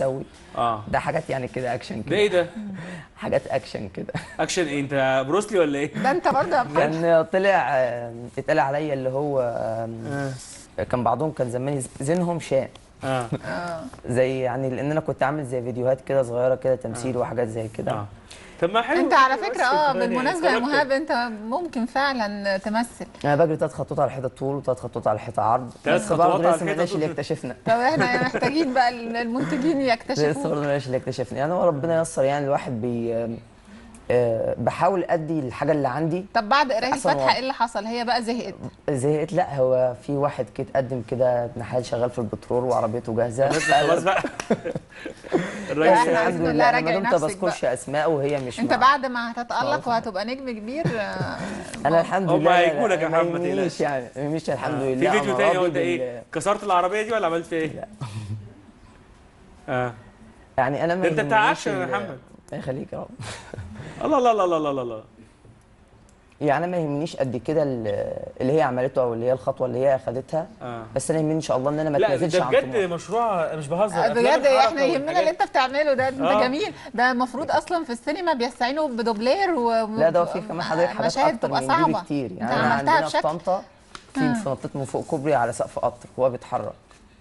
اسوي. ده حاجات يعني كده اكشن كده. ده ايه ده؟ حاجات اكشن كده. اكشن ايه؟ انت بروسلي ولا ايه؟ ده انت برضه يا محمد. كان طلع اتقال عليا اللي هو كان بعضهم كان زمان زينهم شام. زي يعني لان انا كنت عامل زي فيديوهات كده صغيرة كده تمثيل وحاجات زي كده. طب ما حلو. انت على فكرة بالمناسبة يا مهاب انت ممكن فعلا تمثل. انا بجري 3 خطوات على الحيطة طول و3 خطوات على الحيطة عرض. 3 خطوات على الحيطة لسه ما اللي اكتشفنا. طب احنا محتاجين بقى المنتجين يكتشفوا. لسه برضه ما اللي اكتشفنا يعني. هو ربنا ييسر يعني. الواحد بحاول ادي الحاجة اللي عندي. طب بعد قرايه الفاتحة ايه اللي حصل؟ هي بقى زهقت؟ زهقت؟ لا، هو في واحد كده اتقدم كده ابن حلال شغال في البترول وعربيته جاهزة. خلاص بقى الراجل الحمد لله. انا ما دمت بذكرش اسماء وهي مش انت بعد ما هتتالق وهتبقى نجم كبير. انا الحمد لله هم هيجوا لك يا محمد ما تقلقش يعني. مش الحمد لله. في فيديو تاني هو انت ايه كسرت العربية دي ولا عملت ايه؟ لا يعني انا انت بتاع اكشن يا محمد. الله يخليك يا رب. الله الله الله الله الله. يعني انا ما يهمنيش قد كده اللي هي عملته او اللي هي الخطوة اللي هي اخدتها. بس انا يهمني ان شاء الله ان انا ما اتنازلش عن طموحي. لا ده بجد مشروع مش بهزر بجد. احنا يهمنا اللي انت بتعمله ده. انت جميل. ده المفروض اصلا في السينما بيستعينوا بدوبلير و لا ده في كمان حضرتك حاجات اكتر من دي بكتير يعني. انا عندنا في طنطا في نطيت من فوق كوبري على سقف قطر وهو بيتحرك،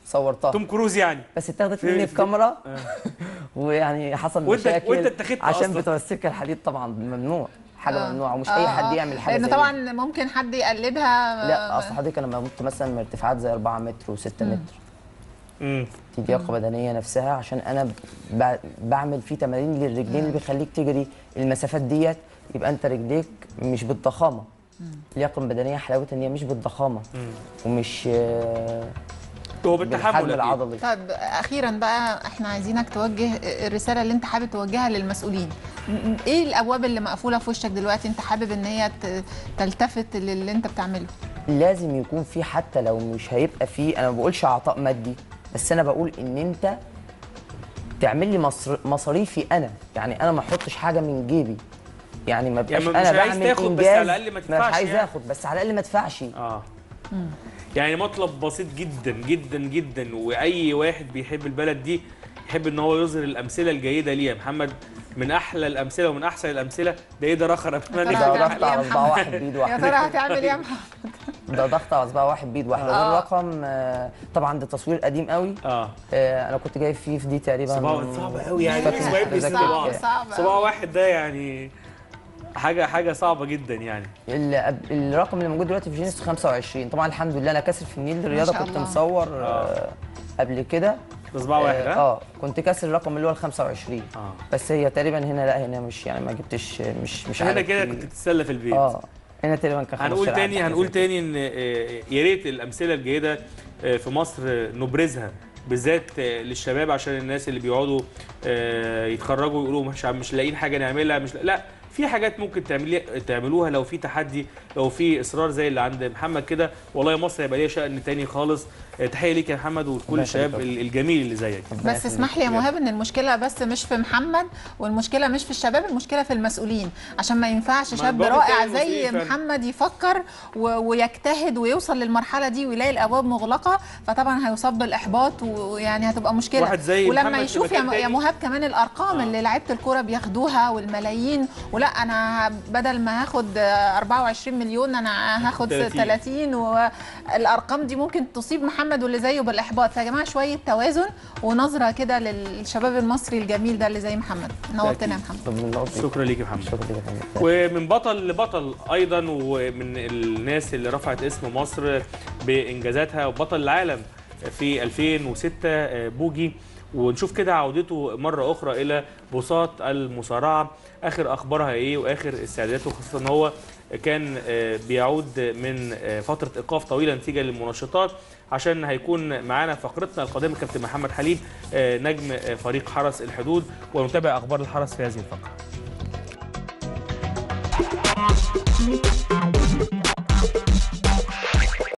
صورتها. توم كروز يعني. بس اتاخدت مني الكاميرا ويعني حصل مشاكل. وانت اتاخدت عشان بتوع السكة الحديد طبعا ممنوع، حاجة ممنوعة ومش اي حد يعمل حاجة لان طبعا ممكن حد يقلدها. لا اصل حضرتك انا بنط مثلا من ارتفاعات زي 4 متر و6 متر. دي لياقه بدنية نفسها، عشان انا بعمل فيه تمارين للرجلين اللي بيخليك تجري المسافات ديت. يبقى انت رجليك مش بالضخامه. اللياقة البدنية حلاوتها ان هي مش بالضخامه ومش هو بالتحمل العضلي. طب اخيرا بقى احنا عايزينك توجه الرسالة اللي انت حابب توجهها للمسؤولين. ايه الابواب اللي مقفولة في وشك دلوقتي انت حابب ان هي تلتفت للي انت بتعمله؟ لازم يكون في، حتى لو مش هيبقى في، انا ما بقولش عطاء مادي، بس انا بقول ان انت تعمل لي مصاريفي انا. يعني انا ما احطش حاجة من جيبي يعني. ما بقاش يعني انا بعمل انجاز بس على الاقل ما تدفعش. مش عايز اخد بس على الاقل ما ادفعش. يعني مطلب بسيط جدا جدا جدا، واي واحد بيحب البلد دي يحب ان هو يظهر الامثلة الجيدة ليها. محمد من احلى الامثلة ومن احسن الامثلة. ده ايه ده رخر؟ ده ضغط على صباع واحد بايد واحدة. يا ترى هتعمل ايه يا محمد؟ ده ضغط على صباع واحد بايد واحدة. ده الرقم طبعا ده تصوير قديم قوي. انا كنت جايب فيه في دي تقريبا. صعب قوي يعني. صباع واحد ده يعني حاجة صعبة جدا يعني. الرقم اللي موجود دلوقتي في جينيس 25. طبعا الحمد لله انا كاسر في النيل للرياضة، كنت مصور قبل كده بصباع واحد. كنت كاسر الرقم اللي هو ال 25. بس هي تقريبا هنا، لا هنا مش يعني ما جبتش، مش عارف. هنا كده كنت بتتسلى في البيت. هنا تقريبا كان 15. هنقول تاني ان يا ريت الامثلة الجيدة في مصر نبرزها بالذات للشباب، عشان الناس اللي بيقعدوا يتخرجوا ويقولوا مش لاقيين حاجة نعملها. مش لا، في حاجات ممكن تعملوها لو في تحدي، لو في اصرار زي اللي عند محمد كده. والله مصر هيبقى ليها شأن تاني خالص. تحية ليك يا محمد ولكل الشباب الجميل اللي زيك. بس اسمح لي يا مهاب ان المشكلة بس مش في محمد، والمشكلة مش في الشباب، المشكلة في المسؤولين. عشان ما ينفعش شاب رائع زي محمد يفكر ويجتهد ويوصل للمرحلة دي ويلاقي الابواب مغلقة، فطبعا هيصاب بالاحباط ويعني هتبقى مشكلة. واحد زي ولما يشوف يا مهاب كمان الارقام اللي لعيبة الكورة بياخدوها والملايين، ولا انا بدل ما هاخد 24 مليون انا هاخد 30، والارقام دي ممكن تصيب محمد واللي زيه بالاحباط. فيا جماعة شوية توازن ونظره كده للشباب المصري الجميل ده اللي زي محمد. نورتنا يا محمد. شكرا ليك يا محمد. شكرا ليك يا محمد. ومن بطل لبطل ايضا، ومن الناس اللي رفعت اسم مصر بانجازاتها وبطل العالم في 2006 بوجي، ونشوف كده عودته مرة أخرى إلى بساط المصارعة. آخر أخبارها إيه وآخر استعداداته، خاصة إن هو كان بيعود من فترة إيقاف طويلة نتيجة للمنشطات. عشان هيكون معانا فقرتنا القادمة كابتن محمد حليم نجم فريق حرس الحدود، ونتابع أخبار الحرس في هذه الفقرة.